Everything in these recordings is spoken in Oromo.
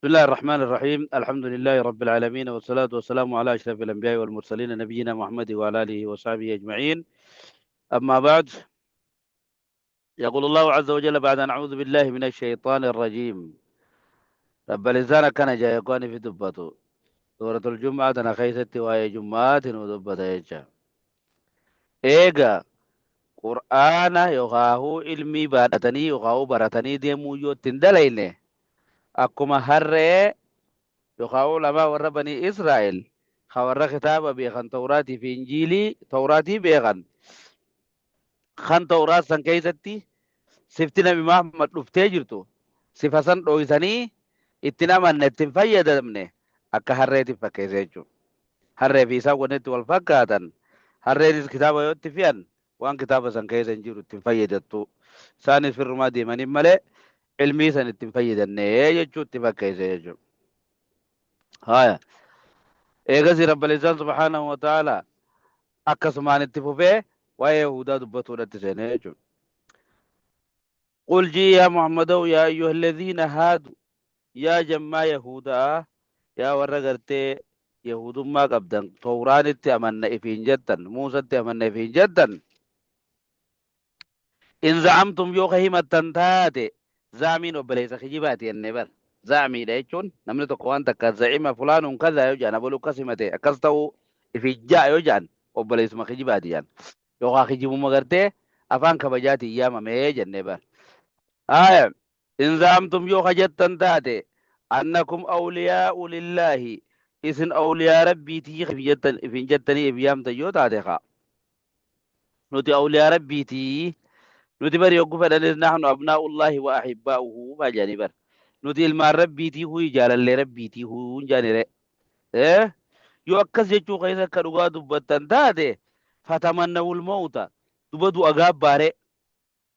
بسم الله الرحمن الرحيم. الحمد لله رب العالمين، والصلاة والسلام على أشرف الأنبياء والمرسلين، نبينا محمد وعلى آله وصحبه أجمعين. أما بعد، يقول الله عز وجل بعد أن أعوذ بالله من الشيطان الرجيم. رب الإنسان كان جاي يقواني في دبته سورة الجمعة أنا خيست وآية جمعات ودبته يجا إيجا قرآن يغاهو علمي بارتني يغاهو برتني ديمو يوتن دلينه akkuma harree yookaan ulamaa warra banii Israa'el ka warra kitaaba beekan, Tawraatii fi Injiilii, Tawraatii beekan, kan Tawraat san keessatti sifti Nabi Muhammad dhuftee jirtu sifa san dhoysanii ittiin amanne, ittiin fayyadamne, akka harreetiif fakkeesse jechuudha. Harree fi isaan wanni itti wal fakkaatan, harreenis kitaaba yoo itti fe'an waan kitaaba san keessa hin jiru ittiin fayyadattu, isaanis firrumaa deemanii malee ilmii san ittiin fayyadannee jechuu itti fakkeesse jechuudha. Haya. Eegasii Rabbal Izzaan subhaanahu wa ta'ala akkasumaan itti fufee waa'ee Yahudaa dubbatuudhatti seenee jechuudha. قل جي يا محمد يا أيها الذين هادوا، yaa jammaa Yahudaa، yaa warra gartee Yahudummaa qabdan، Tawraanitti amanna ifiin jettan، Muusatti amanna ifiin jettan، إن زعمتم yoo ka himattan taate. Zaamiin obboleessa kijibaati jennee bar. Zaamiidha jechuun namni tokko waan takka زعم فلان كذا yoo jedhan، abaluu akkas himate, akkas ta'uu ifijjaa yoo jedhan, obboleessuma kijibaati jedhan, yookaan kijibuma gartee afaan kabajaatiin yaamamee jennee bar. Haya, إن زعمتم yoo ka jettan taate، أنكم أولياء لله، isin awliyaa rabbiitii ifin jettanii if yaamtan yoo taate, kaa nuti awliyaa rabbiitii, nuti bari yogguu fedhanis نحن أبناء الله وأحباؤه faa jedhanii bar, nuti ilmaan rabbiitii huyi, jaalallee rabbiitii huun jaanire. Yoo akkas jechuu keessa akka dhugaa dubbattan taate، فتمنوا الموت، duba du'a gaabbaare.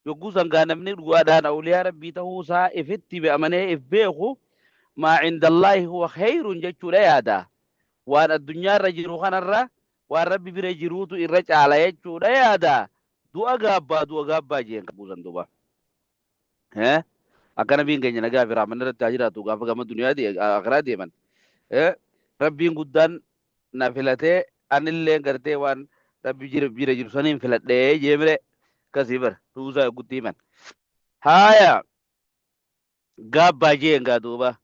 Yogguu sangaa namni dhugaadhaan awliyaa rabbii ta'uu isaa ifitti amanee if beeku ما عند الله هو خير jechuudha yaada. Waan addunyaarra jiru kanarra waan rabbi bira jiruutu irra caala jechuudha yaada. Du'a gaabbaa, du'a gaabbaa jeen qabuusan duuba. Akka nabiin keenya nagaa fi rahmanni irratti haa jiraatu gaafa gama duniyaa akiraa deeman, rabbiin guddaan na filatee, anillee gartee waan rabbi bira jiru saniin filadhee jeemire. Akkasii bara tuusaa guddii himan. Haaya, gaabbaa jeen gaa duuba,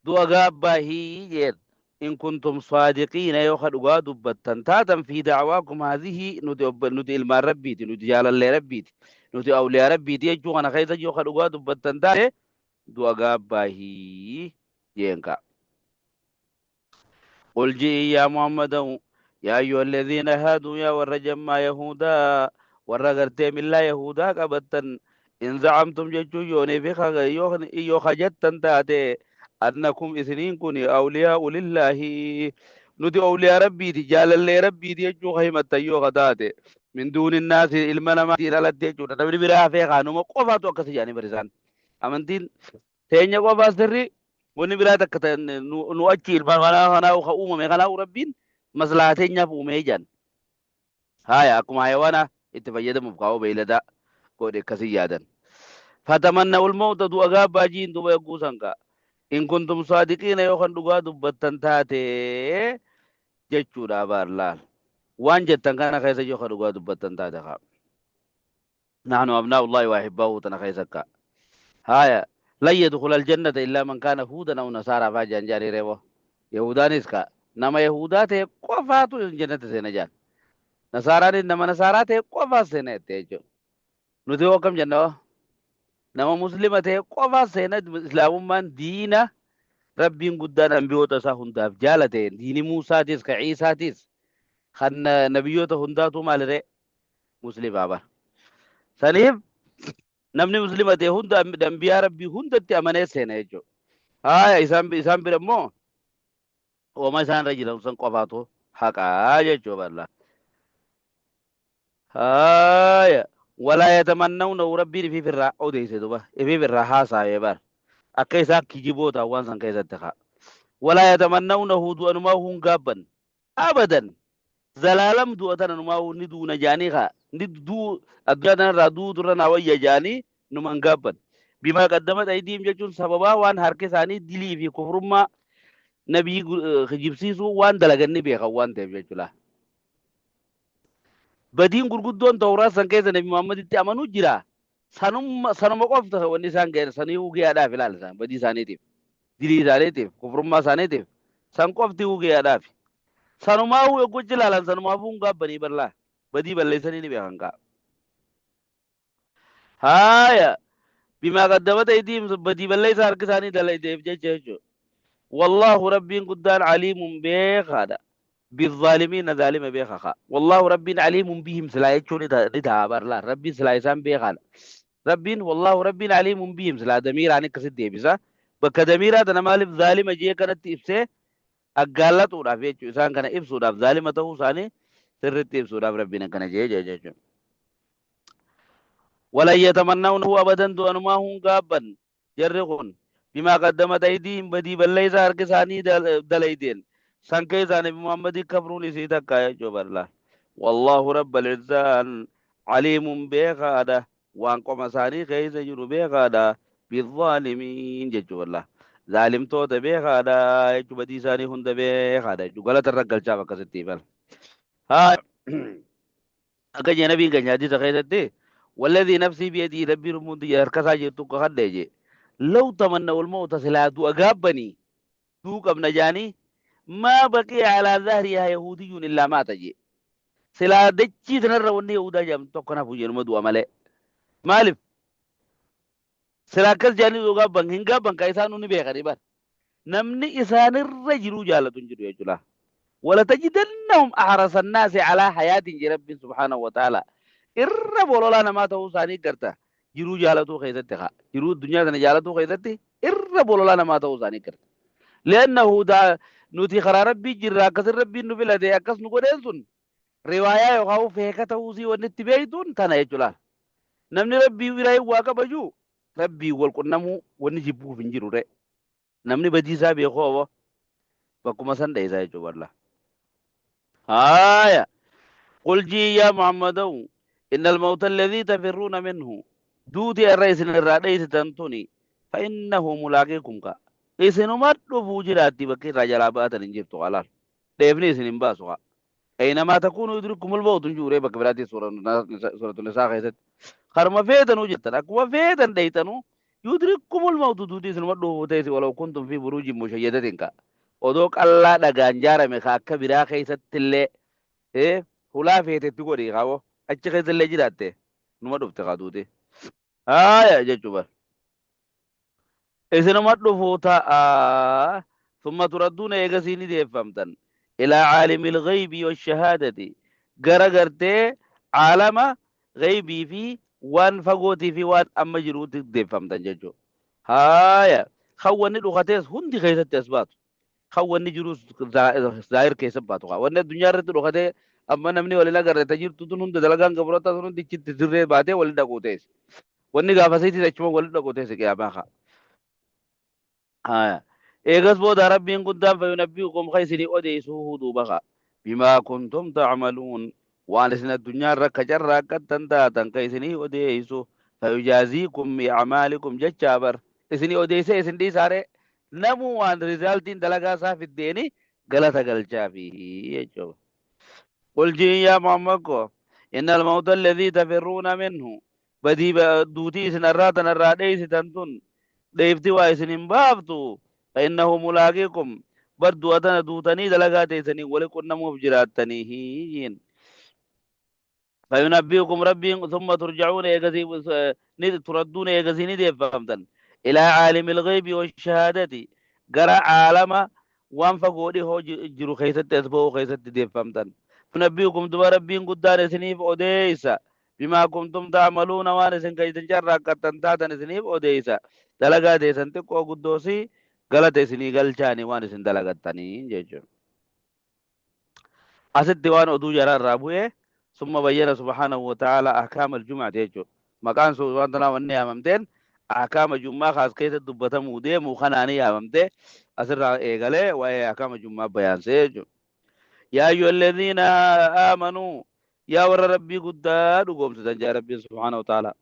du'a gaabbaa hii jeen. إن كنتم صادقين، yoo ka dhugaa dubbattan taatan، في دعواكم هذه، nuti ilmaan rabbiiti, nuti jaalallee rabbiiti, nuti awliyaa rabbiiti jechuu kana keessa yoo ka dhugaa dubbattan taate, du'a gaabbaa hii jeen kaa. قل جئ يا محمد يا أيها الذين هادوا، يا ور جما يهودا، ور غرتي من لا يهودا قبتن، إن زعمتم جچو يوني في yoo ka jettan taate، أنكم isiniin kun أولياء لله، nuti awliyaa rabbiiti, jaalallee rabbiiti jechuu ka himattan yoo ka taate، من دون الناس، ilma namaatiin alatti jechuudha. Namni biraa hafee kaanuma qofaatu akkas jedhanii barisaan amantiin teenya qofaa sirri, wanni biraa takka nu achi ilma kanaa kanaa ka uumame kanaa rabbiin maslahaa teenyaaf uumee jedhan. Haya, akkuma hayawaana itti fayyadamuuf kaa'uu beeyladaa godhe akkasii yaadan. فتمنوا الموت، du'a gaabbaa jiin duba yogguu san kaa، إن كنتم صادقين، yoo kan dhugaa dubbattan taate jechuudha. Abaar laal, waan jettan kana keessa yoo kan dhugaa dubbattan taate kaa، نحن أبناء الله وأحباؤه tana keessa kaa. Haya, لن يدخل الجنة إلا من كان هودا أو نصارى faa jaan jaanii reebo. Yahudaanis kaa nama Yahudaa ta'e qofaatu jannata seena jaan, Nasaaraanis nama Nasaaraa ta'e qofaa seena jette jechuudha. Nuti hoo akkam jenna? Hoo nama muslima ta'e qofaa seena. Islaamummaan diina rabbiin guddaan ambiyoota isaa hundaaf jaalate, diini Muusaatis ka Ciisaatis kan nabiyyoota hundaatu maalire? Muslimaa bara. Saniif namni muslima ta'e hunda ambiyaa rabbii hundatti amanee seena jechuudha. Haaya, isaan bira immoo ooma isaan irra jiran san qofaatu haqaa jechuu balla. Haaya, ولا يتمنونه، rabbiin ifiif irraa odeesse duba, ifiif irraa haasa'ee bar, akka isaan kijiboota waan san keessatti haa. ولا يتمنونه، du'anumaa hun gaabban أبدا zalaalam, du'a tana numaa ni duuna jaanii haa, ni duu addunyaa tanarraa duu durra naa wayya jaanii numan gaabban. Bimaa qaddamat aydiihim jechuun sababaa waan harki isaanii dilii fi kufrummaa nabii kijibsiisuu waan dalagan ni beekan waan ta'eef jechuudha. Badiin gurguddoon Tawraat san keessa Nabi Muhammaditti amanuu jira. Sanuma sanuma qofta wanni isaan ga'e sanii ugeeyaadhaaf ilaala isaan badii isaaniitiif, dilii isaaniitiif, kufrummaa isaaniitiif san qofti ugeeyaadhaaf. Sanumaa yogguu ilaalan sanumaafuu hin gaabbanii bal'aa badii balleessanii ni beekan kaa. Haaya bimaa qaddamat aydiihim badii balleessaa harki isaanii dalayteef jecha jechuudha. Wallaahu rabbiin guddaan aliimun beekaadha. Bizzaalimiina zaalima beeka kaa. Wallaahu rabbiin aliimun bihim silaa jechuun ni ta'a barlaa. Rabbiin silaa isaan beekaadha. Rabbiin wallaahu rabbiin aliimun bihim silaa damiiraan akkasitti deebisa. Bakka damiiraa tana maaliif zaalima jee kanatti ibsee aggaallatuudhaaf jechuudha. Isaan kana ibsuudhaaf zaalima ta'uu isaanii sirriitti ibsuudhaaf rabbiin akkana jee jechuudha. Walan yatamannawnahu abadan du'anumaa hun gaabban jarri kun bimaa qaddamat aydiihim badii balleessaa harki isaanii dalaydeen san keessaa nabi Muhammadii kafruun isii takka jechuu barla. Wallaahu rabbal izzaan aliimun beekaadha waan qoma isaanii keessa jiru beekaadha bizzaalimiin jechuu barla. Zaalimtoota beekaadha jechuu badii isaanii hunda beekaadha jechuu galata irra galchaaf akkasitti bal. Haa akka jee nabiin keenya hadiisa keessatti walladhii nafsii biyadii rabbiin lubbuun tiyya harka isaa jirtu kakadhe jee law tamannawul mawta silaa du'a gaabbanii du'uu qabna jaanii maa baqiya alaa zahrihaa yahuudiyyuun illaa maata jee silaa dachii tanarra wanni yahuudaa jedhamtu tokko nafu jedhuma du'a malee maaliif silaa akkas jaanii du'a gaabban hin gaabban ka isaan ni beekanii bar namni isaanirra jiruu jaalatu hin jiru jechuudha. Walatajidannahum ahrasa annaasi alaa hayaatin jedhe Rabbiin subhaanahu wa ta'ala. Irra bololaa namaa ta'uu isaanii garta. Jiruu jaalatuu keessatti haa. Jiruu addunyaa tana jaalatuu keessatti irra bololaa namaa ta'uu isaanii garta. Li'annahu nuti karaa Rabbii jirra akkasin Rabbiin nu filate akkas nu godheen sun riwaayaa yookaan feeka ta'uusii wanni itti beektuun tana jechuudha. Namni Rabbii biraa waa kabaju Rabbii wal qunnamuu wanni jibbuuf hin jiru re. Namni badii isaa beeku obbo bakkuma san dheessaa jechuudha wallah. Haaya. Qul jii yaa Muhammadaw innal mawta alladhii tafirruuna minhu duuti irra isin irraa dheessitan tuni fa innahu mulaaqiikum ka isinuma dhufuu jiraatti bakki irraa jalaa ba'atan hin jirtu qalaal dheefni isin hin baasu kaa. Aynamaa takuunu yudrikkumul mawtu hin jiru bakka biraatti suuratu nisaa keessatti. Karuma feetanuu jettan akkuma feetan dheeytanuu yudrikkumul mawtu duuti isinuma dhufu teessi walaw kuntum fi buruujin mushayyadatin ka. Odoo qallaa dhagaan jaarame ka akka biraa keessatti illee hulaa feetetti godhi kaawoo achi keessa illee jiraatte numa dhufte kaa duuti. Haaya jechuu bar. Isinuma dhufuu ta'a. Summa turadduuna eegasii ni deeffamtan. Ilaa caalimil ghaybii washahaadati. Gara gartee caalama ghaybii fi waan fagootii fi waan amma jiruutti deeffamtan jechuudha. Haaya. Kan wanni dhukatees hundi keessatti as baatu. Kan wanni jirus zaahir keessa baatu. Wanni addunyaa irratti dhokatee amma namni waliin agarre ta jirtu tun hunda dalagaan gabroota tun hundi ichitti dirree baatee waliin dhaquu teessi. Wanni gaafasiitis achuma waliin dhaquu teessi qiyaamaa kaa. Haya. Eegas booda Rabbiin guddaan fayunabbi'ukum ka isinii odeessuu duuba kaa. Bimaa kuntum ta'maluun waan isin addunyaa irra ka carraaqqattan taatan ka isinii odeessu fayujaaziikum bi'amaalikum jechaa bar isinii odeessee isin dhiisaaree namuu waan rizaaltiin dalagaa isaa fiddeeni galata galchaafi jechuudha. Qul jiin yaa Muhammad ko innal mawta alladhii tafirruuna minhu badii duutii isin irraa tanarraa dheeysitan tun dheeyfti waa isin hin baaftu fa innahu mulaaqiikum bar du'a tana duutanii dalagaa teessanii wali qunnamuuf jiraattanii jiin. Fayunabbi'ukum rabbiin thumma turja'uuna eegasii ni turadduuna eegasii ni deeffamtan ilaa caalimil ghaybi washahaadati gara caalama waan fagoo dhihoo jiru keessatti as ba'uu keessatti deeffamtan. Yunabbi'ukum duba rabbiin guddaan isiniif odeessa bimaa kuntum ta'maluuna waan isin kan isin carraaqqattan taatan isiniif odeessa dalagaa teessan xiqqoo guddoosi galata isinii galchaani waan isin dalagattanii jechuudha. Asitti waan oduu jaraa irraa bu'e summa bayyana subhaanahu wa ta'ala ahkaama aljum'ati jechuudha. Maqaan sun waan tanaa wanni yaamamteen ahkaama jum'aa kaas keessa dubbatamuu deemu kanaanii yaamamte asirraa eegalee waa'ee ahkaama jum'aa bayaansee jechuudha. Yaa ayyuhalladhiina aamanuu yaa warra rabbii guddaa dhugoomsitan jaa rabbiin subhaanahu wa ta'ala.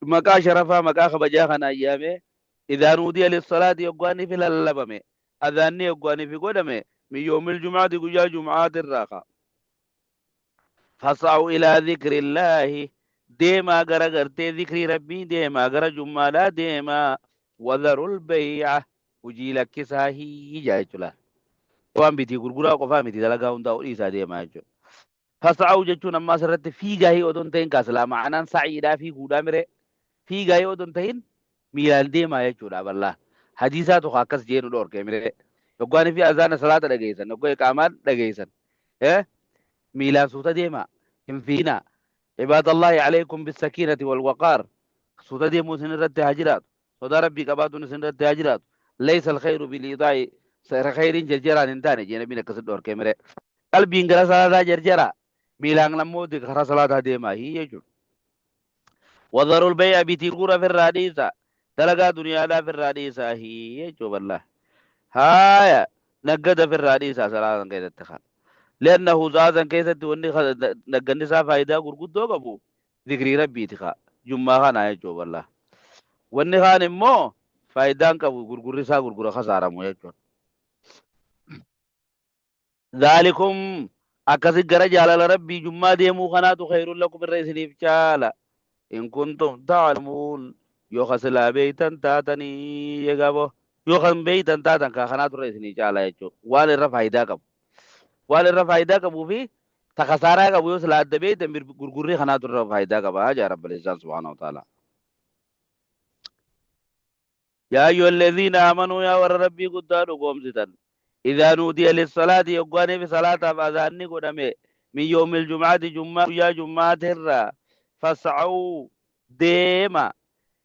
Maqaa sharafaa maqaa kabajaa kanaan yaamee, idhaa nuudiya lissalaati, yoggaanii fi lallabame, adhaanni yoggaanii fi godhame, min yoomil jum'aati, guyyaa jum'aatirraa ka fas'aw ilaa dhikrillaahi, deemaa gara gartee dhikrii Rabbii deemaa, gara jummaadhaa deemaa, wadharul bay'a, hujii lakkisaa hiijaa jechuudha. Waan bitii gurguraa qofaa miti, dalagaa hundaa dhiisaa deemaa jechuudha. Fas'aw jechuun amma asirratti fiigaa odoo hin ta'in, kaasilaa ma'anaan sa'iidhaa fiiguudhaa miree, fiigaa odoo hin ta'in miilaan deemaa jechuudha. Bal'aa hadiisaa tokko akkas jeenu dhorkee miree, yoggaanii fi azaana salaata dhageessan, yoggaa iqaamaan dhageessan, miilaan suuta deemaa, hin fiiginaa. Cibaadallahi, alaykum bisakiinati walwaqaar, suuta deemuu isin irratti haa jiraatu, sodaa Rabbii qabaatuun isin irratti haa jiraatu. Laysa alkhayru biliidaa'i, khayriin jarjaraan hin taane jee nabiin akkasit dhorkee miree. Qalbiin gara salaataa jarjara, miilaan ammoo karaa salaataa deemaa hii jechuudha. Wadharul bay'a, bitii gurgura firraa dhiisa, dalagaa duniyaadhaa firraa dhiisa hii jechuu bal'aa. Haaya, naggada firraa dhiisa salaatan keessatti kaa. Li'annahu sa'aasan keessatti wanni nagganni isaa faayidaa gurguddoo qabu zikrii Rabbiiti kaa, jummaa kanaa jechuu bal'aa. Wanni kaan immoo faayidaan qabu, gurgurri isaa gurgura kasaaramu jechuudha. Dhaalikum, akkasi gara jaalala Rabbii jummaa deemuu kanaatu, khayrun lakum, irra isiniif caala, in kuntum ta'lamuun, yoo ka silaa beeytan taatanii. Eegabo, yoo kan beeytan taatan kaa kanaatu irra isinii caala jechuudha. Waan irra faayidaa qabu, waan irra faayidaa qabuu fi ta kasaaraa qabu yoo silaa adda beeytan, gurgurrii kanaatu irra faayidaa qaba jaa Rabbal Izzaan subhaanahu wa ta'ala. Yaa ayyuha alladhiina aamanuu, yaa warra Rabbii guddaa dhugoomsitan, idhaa nuudiya lissalaati, yoggaanii fi salaataaf azaanni godhame, min yoomil jum'aati, jummaa guyyaa jummaatirraa, fas'aw, deema,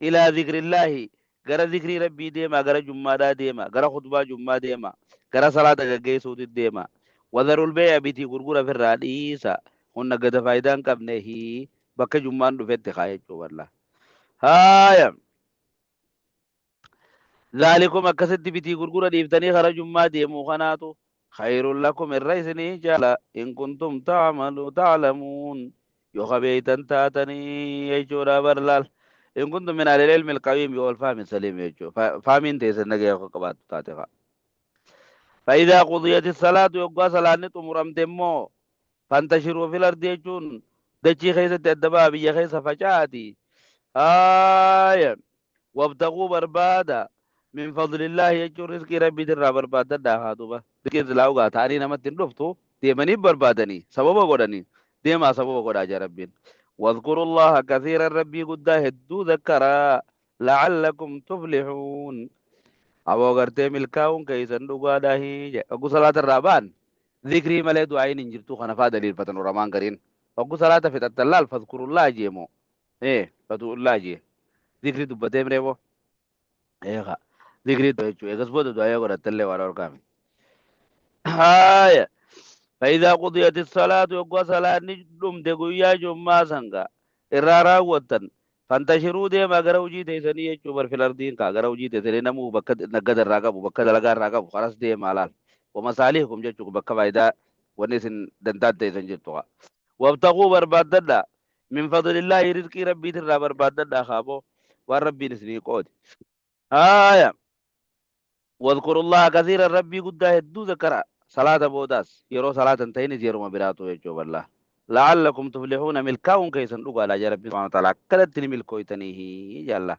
ilaa zikrillaahi, gara zikrii Rabbii deema, gara jummaadhaa deema, gara khutbaa jummaa deema, gara salaata gaggeessuutit deema, wadharul bee'a, bitii gurgura firraa dhiisa, hunna gada faayidaa hin qabne hii bakka jummaan dhufetti kaa jechuu wallah. Haaya, Dhaalikum, akkasitti bitii gurgura dhiiftanii kara jummaa deemuu kanaatu, khayrun lakum, irra isinii caala, in kuntum ta'malu ta'lamuun, yoo ka beeytan taatanii jechuudha. Bar laal, in kuntum min ahlil ilmi alqawiim wal fahmi saliim jechuu, fahmiin teessan nagaya akka qabaattu taate kaa. فإذا قضيت الصلاة، يقوى صلاة xumuramte immoo, فانتشروا في الأرض jechuun dachii keessatti adda ba'a, biyya keessa facaati. Haaya, وابتغوا، barbaada, من فضل الله jechuun rizqii Rabbiitirraa barbaadadhaa haa duuba. Rizqiin silaa ugaa ta'anii namatti hin dhuftu, deemanii barbaadanii sababa godhanii deemaa, sababa godhaa jaa Rabbiin. واذكروا الله كثيرا، Rabbii guddaa hedduu zakkaraa, لعلكم تفلحون، aboo gartee milkaa'uun keessan dhugaadhaa jedhe. Oggu salaata irraa ba'an zikrii malee du'aayin hin jirtu kana faa daliilfatan uramaan gariin. Oggu salaata fixattan laal, فاذكروا الله jeemo, فادعوا الله jee, zikrii dubbatee mireeboo eega zikrii jechuu, eegas booda du'aayee godhattallee waan dhorkaame. Haaya, فإذا قضيت الصلاة، يقوى صلاة dhumte guyyaa jummaa sanga irraa raawwattan, فانتشروا، deemaa gara hojii teessanii jechuu bar, في الأرض kaa, gara hojii teessanii, namuu bakka naggada irraa qabu, bakka dalagaa irraa qabu karas deemaa laal, ومصالحكم jechuu, bakka faayidaa wanni isin dantaan teessan jettu kaa. وابتغوا، barbaaddadha, من فضل الله، rizqii Rabbiitirraa barbaaddadha kaaboo, waan Rabbiin isinii qoode. Haaya, واذكروا الله كثيرا، Rabbii guddaa hedduu zakkara, salaata boodaas, yeroo salaata hin ta'inis, yeruma biraatu jechuu bal'aa, لعلكم تفلحون، milkaa'uun keessan dhugaadha jaa Rabbi subhaanahu wa ta'ala, akkanatti ni milkooytanii jaalla.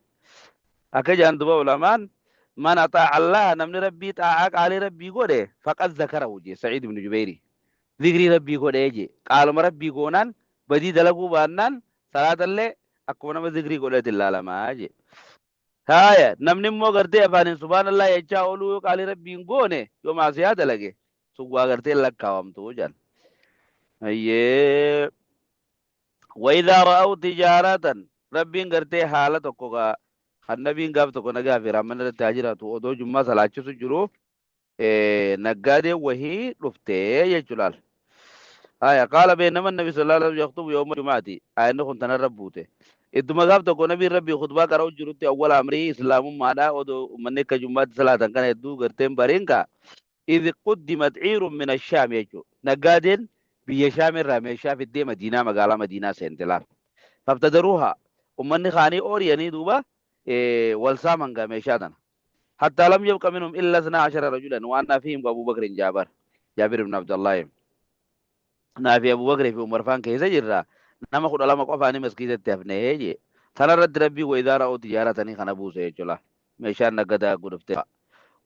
Akka jaan duba ulamaan, من أطاع الله, namni Rabbii xaa'aa qaalii Rabbii godhe, فقد ذكره jee Saciid ibnu Jubeyri, zikrii Rabbii godhee jee. Qaaluma Rabbii goonaan, badii dalaguu baannaan, salaatallee akkuma nama zikrii godheeti ilaalamaa jee. Haaya, namni immoo gartee afaaniin subhaanallah jechaa ooluu yoo qaalii Rabbiin goone, yoo maasiyaa dalage, sun waa gartee lakkaawamtu jedhan. Ayyee, وإذا رأوا تجارة, Rabbiin gartee haala tokko gaa kan nabiin gaaf tokko nagaa fi raamman irratti haa jiraatu odoo jummaa salaachisu jiru, naggaadeen wahii dhuftee jechuu laal. Haya, قال بينما النبي صلى الله عليه وسلم يخطب يوم الجمعة, ayanni kun tanarra buute. Ittuma gaaf tokko nabiin Rabbii khutbaa qara'u jirutti, أول أمره, islaamummaadha odoo ummanni akka jummaatti salaatan kana hedduu garteen bariin kaa, إذ قدمت عير من الشام jechuu, naggaadeen biyya Shaam irraa meeshaa fiddee Madiinaa, magaalaa Madiinaa seente laal. فابتدروها, Ummanni kaanii ooriyanii duuba wal saaman gaa meeshaa tana. Hattaa lam yabqa minhum illa isnaa ashara rajulan waan naafihim Abuu Bakrin Jaabar Jaabir ibn Abdallahi naafi Abuu Bakrii fi Umar faan keessa jirra nama 12 qofaani maskiidatti hafnee jee. Tana irratti Rabbii wa idhaa ra'uu tijaaratanii kana buuse jechuudha. Meeshaan naggadaa gudufte.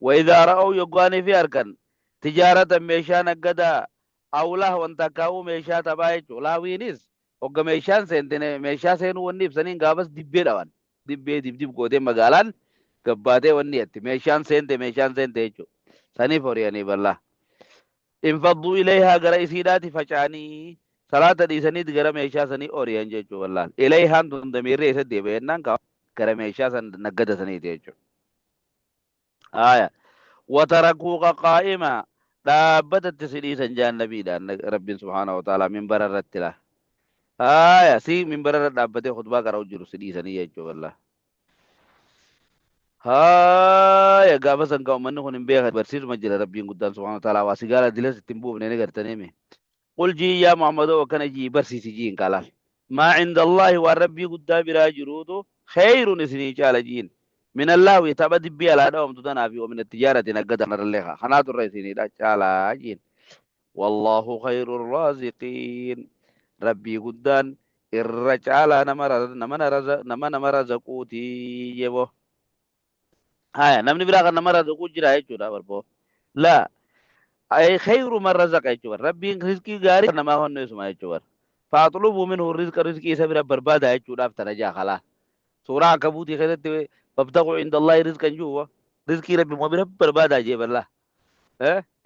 Wa idhaa ra'uu yoggaanii fi arkan tijaaratan meeshaa naggadaa aw lahwan takkaa'uu meeshaa taphaa jechuudha. Lahwiinis hogga meeshaan seente meeshaa seenuu wanni ibsaniin gaafas dibbee dhawan. Dibbee dibdib gootee magaalaan gabbaatee wanni jetti meeshaan seente meeshaan seente jechuudha. Saniif horiyanii ballaa. Infadduu ilayhaa gara isiidhaati faca'anii salaata dhiisaniiti gara meeshaa sanii oriyan jechuudha wallaan. Ilayhaan tun damiirri eessa deebi'a jennaan gara meeshaa san naggada saniiti jechuudha. Aya. Watarakuuka qaa'ima dhaabbatatti si dhiisan jaan nabiidhaan Rabbiin subhaanahu wa ta'ala minbara irratti la. Aya si minbara irra dhaabbatee khutbaa qara'u jiru si dhiisanii jechuudha wallah. Haaya gaafa san kaa ummanni kun hin beekan barsiisuma jira Rabbiin guddaan subhaanahu wa ta'ala waa sigaala dilas ittiin buufne ni gartanii mi. Qul jii yaa Muhammadoo akkana jii barsiisi jiin kaalaal. Maa cinda Allaahi waan Rabbii guddaa biraa jiruutu kheeyrun isinii caala jiin. Min allahwi tapha dibbii alaa dhawamtu tanaa fi wa min attijaarati naggada kanarrallee kaa kanaatu irra isiniidha caalaa jiin. Wallaahu kheeyru raaziqiin. Rabbii guddaan irra caalaa nama nama nama razaquuti jebo. Haya namni biraa kan nama razaquu jira jechuudha barboo. Laa ay khayru man razaqa jechuudha. Rabbiin rizqii gaarii namaa kennu isuma jechuudha. Faaxlubuu minhu rizqa rizqii isa bira barbaada jechuudhaaf tana jaa kalaa. Suuraa Ankabuutii keessatti fabtaquu inda Allahi rizqan jiru rizqii rabbi moo bira barbaadaa jee ballaa.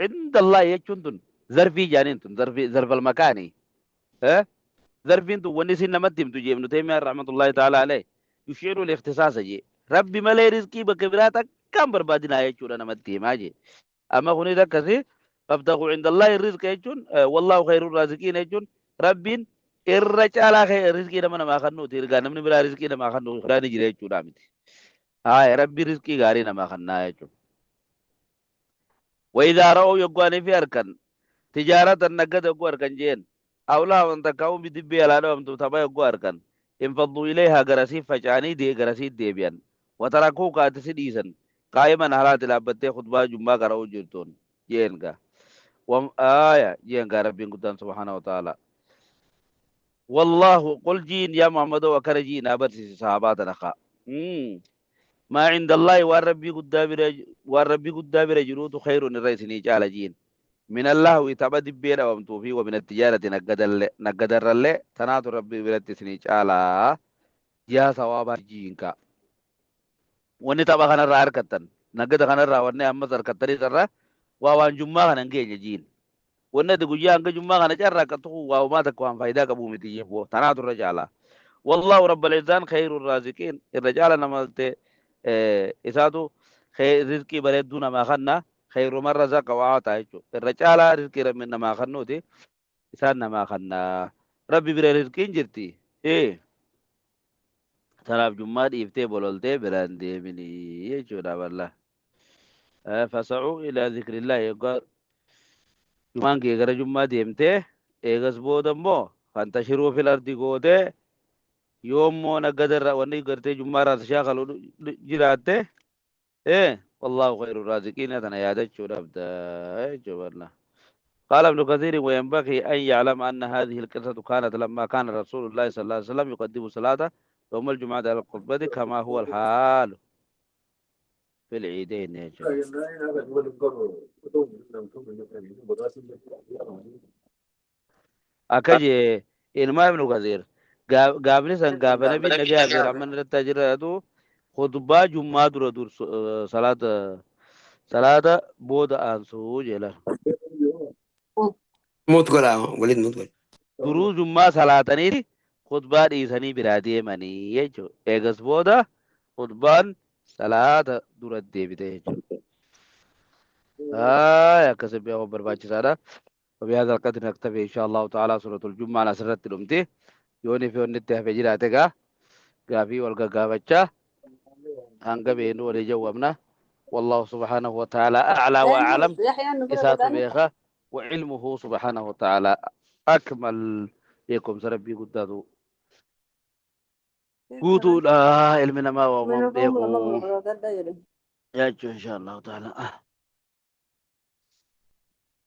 Inda Allahi jechuun tun zarfii jaaniin tun zarfii zarfal makaanii. Zarfiin tun wanni isin namatti himtu jee Ibnu Teymiyaan rahmatullahi ta'ala alayhi yushiiru al-ikhtisaasa jee. Rabbi malee rizqii bakka biraa takkaan barbaadinaa jechuudha namatti himaa jee. Amma kunis akkasi fabtaquu indallahi rizqa jechuun wallaahu khayru raaziqiin jechuun Rabbiin irra caalaa rizqii nama namaa kennuuti ergaa namni biraa rizqii namaa kennu biraa ni jira jechuudha miti. Haaya Rabbi rizqii gaarii namaa kennaa jechuudha. Wayidaa ra'uu yoggaanii fi harkan tijaaratan naggada yogguu arkan jeen aw lahwan takkaa'uu dibbee alaa dhawamtu tapha yogguu arkan infadduu ilayhaa garasii faca'anii garasii deebi'an watarakuuka ati si dhiisan qaa'iman halaati dhaabbattee khutbaa jummaa qara'uu jirtuun jeen gaa aaya jeen gaa Rabbiin guddaan subhaanahu wa ta'ala wallaahu qul jiin yaa Muhammadoo akkana jiin haa barsiisi sahaabaa tana kaa Maa cindallaahi waan Rabbii guddaa bira waan Rabbii guddaa bira jiruutu khayrun irra isinii caala jiin. Min allahwi tapha dibbee dhawamtuu fi wa min attijaarati naggadalle naggadarrallee tanaatu Rabbii biratti isinii caalaa jihaa sawaabaa jiin kaa. Wanni tapha kanarraa arkattan naggada kanarraa wanni ammas arkattanis irra waa waan jummaa kana hin geenye jiin. Wanni ati guyyaa hanga jummaa kana carraaqqattu kun waa homaa takka waan faayidaa qabuu miti jebbo. Tanaatu irra caala. Wallaahu rabbal izzaan khayru raaziqiin. Irra caala nama ta'e isaatu rizqii bareedduu namaa kanna khayru man razaqa wa a'taa jechuudha. Irra caalaa rizqii rabbi namaa kannuuti isaan namaa kanna. Rabbi bira rizqiin jirti. Tanaaf jummaa dhiiftee bololtee biraan deeminii jechuudha wallah. Fasa'uu ilaa zikrillahi yoggaa jumaan kee gara jummaa deemtee eegas booda immoo fantashiruu fil ardi gootee yoommoo naggada irraa wanni gartee jummaa irraa si shaakalu jiraatte wallaahu khayru raaziqiina tana yaadachuu dhabda jechuudha. قال ابن كثير وينبغي أن يعلم أن هذه القصة كانت لما كان رسول الله صلى الله عليه وسلم يقدم صلاة يوم الجمعة على الخطبة كما هو الحال في العيدين jechuudha. Akka jee ilmaa Ibnu Kasiir gaafni san gaafa nabiin nagayaa fi rahmanni irratti haa jiraatu khutbaa jummaa dura dursu salaata salaata booda aansuu jeela. Mute godha waliin mute godha. Duruu jummaa salaataniiti khutbaa dhiisanii biraa deemanii jechuudha. Eegas booda khutbaan salaata dura deebite jechuudha. Haaya akkasi beekuun barbaachisaadha. وبهذا القدر نكتفي إن شاء الله تعالى سورة الجمعة asirratti dhumti. Yoonii fi wanni itti hafe jiraate gaa gaafii wal gaggaafachaa hanga beeknu walii jawwabna. والله سبحانه وتعالى أعلى وأعلم إساتو بيخا وعلمه سبحانه وتعالى أكمل بكم سربي قدادو. Guutuudha, ilmi namaa waamaan Minimum beeku lama gurguradha jedhe. jechuu, insha Allahu ta'ala.